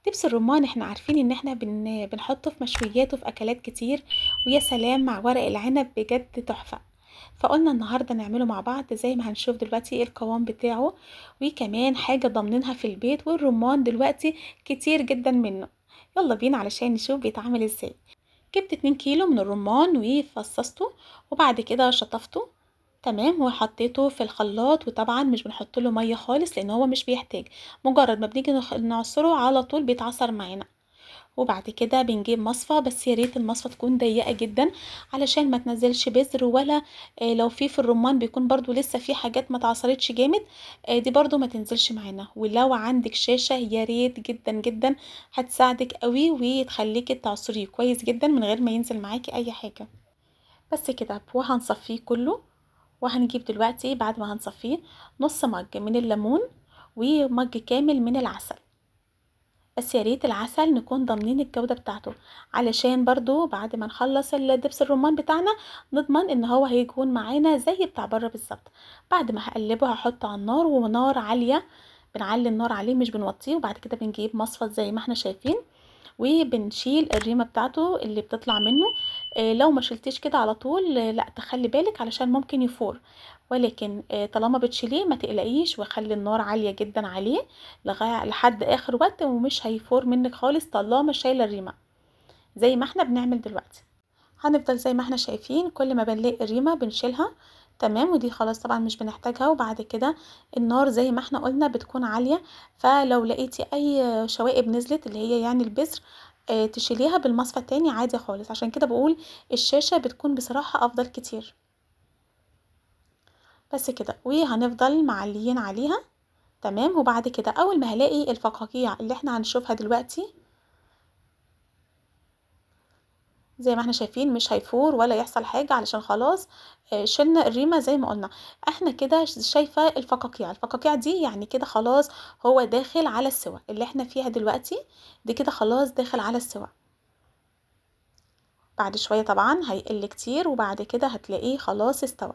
دبس الرمان احنا عارفين ان احنا بنحطه في مشويات وفي اكلات كتير، ويا سلام مع ورق العنب بجد تحفة. فقلنا النهاردة نعمله مع بعض زي ما هنشوف دلوقتي ايه القوام بتاعه، وكمان حاجة ضامنينها في البيت، والرمان دلوقتي كتير جدا منه. يلا بينا علشان نشوف بيتعمل ازاي. جبت 2 كيلو من الرمان وفصصته، وبعد كده شطفته تمام، وحطيته في الخلاط. وطبعا مش بنحط له مية خالص لان هو مش بيحتاج، مجرد ما بنيجي نعصره على طول بيتعصر معانا. وبعد كده بنجيب مصفى، بس يا ريت المصفى تكون ضيقه جدا علشان ما تنزلش بذر، ولا لو في الرمان بيكون برضو لسه في حاجات ما اتعصرتش جامد، دي برضو ما تنزلش معانا. ولو عندك شاشة يا ريت جدا جدا، هتساعدك قوي وتخليكي تعصريه كويس جدا من غير ما ينزل معاكي اي حاجة. بس كده، وهنصفيه كله. وهنجيب دلوقتي بعد ما هنصفيه نص مج من الليمون ومج كامل من العسل، بس يا ريت العسل نكون ضامنين الجودة بتاعته، علشان برضو بعد ما نخلص الدبس الرمان بتاعنا نضمن ان هو هيكون معانا زي بتاع بره بالظبط. بعد ما هقلبه هحطه على النار، ونار عالية، بنعلي النار عليه مش بنوطيه. وبعد كده بنجيب مصفى زي ما احنا شايفين، وبنشيل الريمة بتاعته اللي بتطلع منه. لو ما شلتيش كده على طول، لا تخلي بالك علشان ممكن يفور، ولكن طالما بتشيليه ما تقلقيش، وخلي النار عالية جدا عليه لحد اخر وقت، ومش هيفور منك خالص طالما شايله الريمة زي ما احنا بنعمل دلوقتي. هنفضل زي ما احنا شايفين كل ما بنلاقي الريمة بنشيلها تمام، ودي خلاص طبعا مش بنحتاجها. وبعد كده النار زي ما احنا قلنا بتكون عالية، فلو لقيتي اي شوائب نزلت اللي هي يعني البذر، تشيليها بالمصفى تاني عادي خالص. عشان كده بقول الشاشة بتكون بصراحة افضل كتير. بس كده، وهنفضل معليين عليها تمام. وبعد كده اول ما هلاقي الفقاقيع اللي احنا هنشوفها دلوقتي زي ما احنا شايفين مش هيفور ولا يحصل حاجة، علشان خلاص، شلنا الريمة زي ما قلنا. احنا كده شايفة الفقاقيع، الفقاقيع دي يعني كده خلاص هو داخل على السوا اللي احنا فيها دلوقتي دي، كده خلاص داخل على السوا. بعد شوية طبعا هيقل كتير، وبعد كده هتلاقيه خلاص استوى.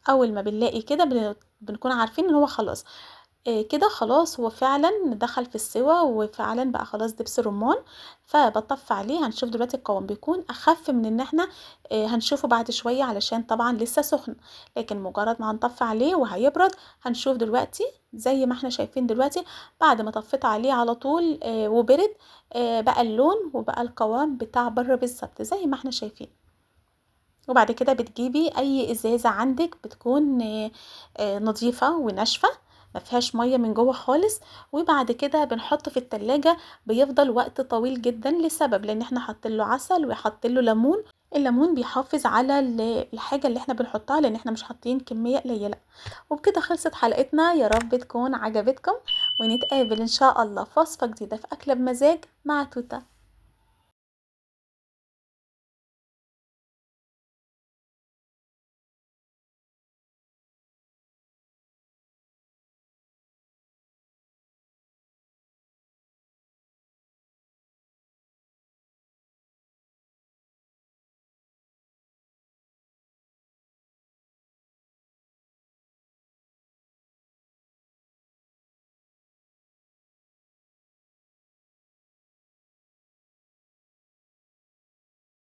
اول ما بنلاقي كده بنكون عارفين ان هو خلاص، كده خلاص هو فعلا دخل في السوا، وفعلا بقى خلاص دبس رمان. فبطفي عليه. هنشوف دلوقتي القوام بيكون اخف من ان احنا، هنشوفه بعد شوية علشان طبعا لسه سخن، لكن مجرد ما هنطفي عليه وهيبرد هنشوف دلوقتي زي ما احنا شايفين دلوقتي. بعد ما طفيت عليه على طول، وبرد، بقى اللون وبقى القوام بتاع بره بالظبط زي ما احنا شايفين. وبعد كده بتجيبي اي ازازة عندك بتكون، نظيفة وناشفه ما فيهاش مية من جوه خالص، وبعد كده بنحطه في التلاجة. بيفضل وقت طويل جدا لسبب لان احنا حاطين له عسل وحاطين له ليمون. الليمون بيحافظ على الحاجة اللي احنا بنحطها، لان احنا مش حاطين كمية قليله. وبكده خلصت حلقتنا، يا رب تكون عجبتكم، ونتقابل ان شاء الله في وصفه جديدة في اكله بمزاج مع توته.